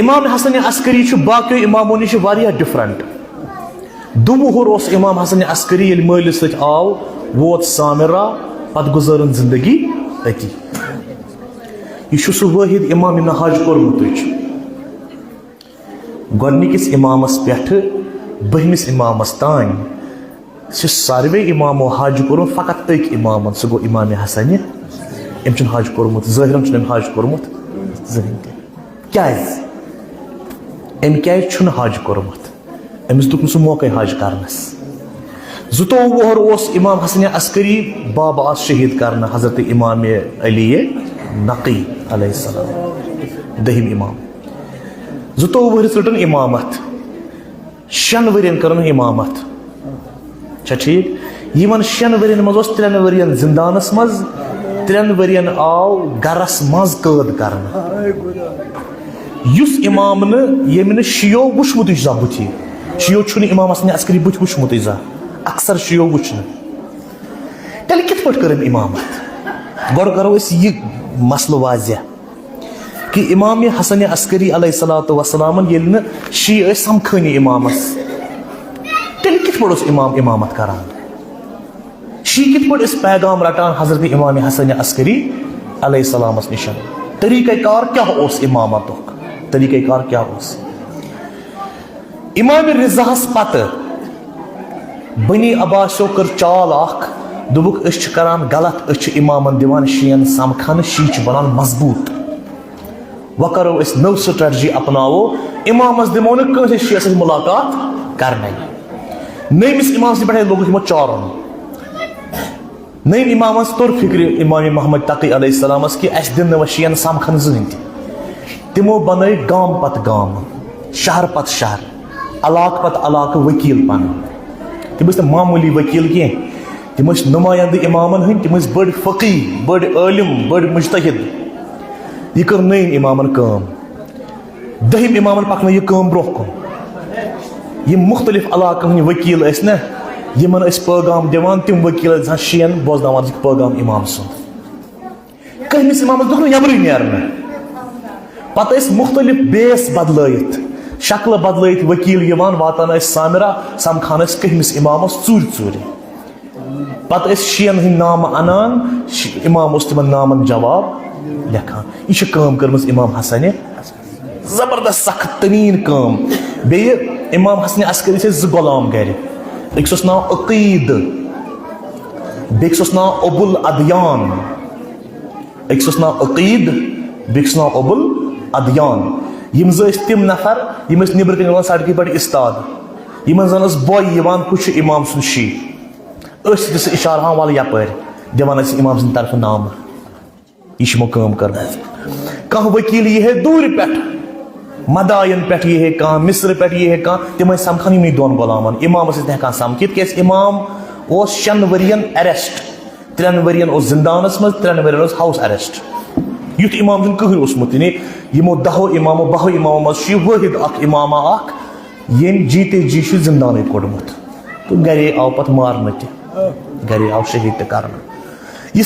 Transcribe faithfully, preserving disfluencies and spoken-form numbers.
امام حسن عسکری چھُ باقیو امامو نِش واریاہ ڈفرنٹ۔ دُوُہُر اوس امام حسن عسکری ییٚلہِ مٲلِس سۭتۍ آو، ووت سامرا، پتہٕ گُزٲرٕن زندگی أتی۔ یہِ چھُ سُہ وٲحد امام ییٚمۍ نہٕ حج کوٚرمُتٕے چھُ۔ گۄڈٕنِکِس امامس پٮ۪ٹھٕ بٔہمِس امامس تام چھِ ساروے امامو حج کوٚرمُت، فقط أکۍ امامن، سُہ گوٚو امام حسن۔ أمۍ چھُنہٕ حج کوٚرمُت، ظٲہرن چھُنہٕ أمۍ حج کوٚرمُت زٕہٕنۍ تہِ۔ کیازِ؟ أمۍ کیازِ چھُنہٕ حج کوٚرمُت؟ أمِس دیُت نہٕ سُہ موقعے حج کرنس۔ زٕتووُہ وُہُر اوس امام حسن عسکری، بابا آس شہید کرنہٕ حضرت امام علی نقی علیہ السلام، دٔہِم امام۔ زٕتووُہ وُہرِس رٔٹٕن امامت، شٮ۪ن ؤرین کٔرٕن امامت۔ چھا ٹھیک؟ یِمن شٮ۪ن ؤرین منٛز اوس ترٛٮ۪ن ؤرین زندانس منٛز، ترٛٮ۪ن ؤرین آو گرس منٛز قٲد کرنہٕ۔ یُس امام نہٕ، ییٚمۍ نہٕ شیعو وُچھمُتٕے چھُ زانٛہہ بُتھِ، شیعو چھُنہٕ امام حسن عسکری بُتھِ وُچھمُتٕے زانٛہہ، اکثر شیعو وُچھ نہٕ، تیٚلہِ کِتھ پٲٹھۍ کٔر أمۍ امامت؟ گۄڈٕ کرو أسۍ یہِ مسلہٕ واضح۔ کہ امام حسن عسکری علیہ الصلوۃ والسلامن ییٚلہِ نہٕ شیعہ ٲسۍ سمکھٲنی امامس، تیٚلہِ کِتھ پٲٹھۍ اوس امام امامت کران؟ شیعہ کِتھ پٲٹھۍ ٲسۍ پیغام رٹان حضرت امام حسن عسکری علیہ السلامس نِش؟ طریقہ کار کیٛاہ اوس امامتُک؟ طریقہ کار کیٛاہ اوس؟ امام رضاہس پتہٕ بنی عباسیو کٔر چال اکھ، دوٚپُکھ، أسۍ چھِ کران غلط، أسۍ چھِ امامن دِوان شیعن سمکھنہٕ، شیعہ چھِ بنان مضبوط۔ وۄنۍ کرو أسۍ نٔو strategy اپناوو، امامس دِمو نہٕ کٲنٛسہِ شیعس سۭتۍ ملاقات کرنے۔ نٔیمِس امامس پٮ۪ٹھے لوگُکھ یِمو چارُن۔ نٔیِم امامس توٚر فکرِ امام محمد تقی علیہ السلامس کہِ اسہِ دِن نہٕ وۄنۍ شیعن سمکھن زٕہٕنۍ تہِ۔ تِمو بنٲے گام پتہٕ گام، شہر پتہٕ شہر، علاقہٕ پتہٕ علاقہٕ وکیل پنٕنۍ۔ تِم ٲسۍ نہٕ معموٗلی وکیل کینٛہہ، تِم ٲسۍ نمایندٕ امامن ہٕنٛدۍ، تِم ٲسۍ بٔڑۍ فقیہ، بٔڑۍ عٲلم، بٔڑۍ مجتہد۔ یہِ کٔر نٔیِم امامن کٲم۔ دٔہِم امامن پکنٲو یہِ کٲم برونٛہہ کُن۔ یِم مختلف علاقن ہٕنٛدۍ وکیل ٲسۍ نہ، یِمن ٲسۍ پٲغام دِوان، تِم وکیل ٲسۍ گژھان شیعن بوزناوان زِ پٲغام امام سُنٛد۔ کٔہمِس امامس دیُت نہٕ یَمرٕے نیرنہٕ۔ پتہٕ ٲسۍ مختلف بیس بدلٲیِتھ، شکلہٕ بدلٲیِتھ وکیل یِوان، واتان ٲسۍ سامرا، سمکھان ٲسۍ کٔہمِس امامس ژوٗرِ ژوٗرِ۔ پتہٕ ٲسۍ شیعن ہٕنٛدۍ نامہٕ انان، شی-، امام اوس تِمن نامن جواب لیکھان۔ یہِ چھِ کٲم کٔرمٕژ امام حسنہِ، زبردست سخت تریٖن کٲم۔ بیٚیہِ امام حسنہِ عسکری چھِ زٕ غلام گرِ، أکِس اوس ناو عقید، بیٚکِس اوس ناو ابو الادیان۔ أکِس اوس ناو عقید، بیٚکِس ناو ابو الادیان۔ یِم زٕ ٲسۍ تِم نفر، یِم ٲسۍ نیٚبرٕ کنہِ روزان سڑکہِ پٮ۪ٹھ استاد۔ یِمن زن ٲس بۄے یِوان، ہُہ چھُ امام سُنٛد شیٖش۔ أسۍ تہِ سُہ اشارٕ ہاوان، وَلہٕ یپٲرۍ، دِوان ٲسۍ امام سٕنٛدِ طرفہٕ نامہٕ۔ یہِ چھِ یِمو کٲم کٔرمٕژ۔ کانٛہہ وکیل یی ہے دوٗرِ پٮ۪ٹھ، مداین پٮ۪ٹھ یی ہے کانٛہہ، مصرٕ پٮ۪ٹھ یی ہے کانٛہہ، تِم ٲسۍ سمکھان یِمنٕے دۄن غلامن۔ امام ٲسۍ نہٕ ہٮ۪کان سمکھِتھ، کیازِ امام اوس شٮ۪ن ؤرین arrest۔ ترٛٮ۪ن ؤرین اوس زندانس منٛز، ترٛٮ۪ن ؤرین اوس house arrest۔ یُتھ امام چھُنہٕ کٕہٕنۍ اوسمُت، یعنی یِمو دہو امامو، بہو امامو منٛز چھُ یہِ وٲحد اکھ امامہ اکھ، ییٚمۍ جیٖتے جی چھُ زندانٕے کوٚڑمُت۔ تہٕ گرے آو پتہٕ مارنہٕ تہِ، گرے آو شہید تہِ کرنہٕ۔ یہِ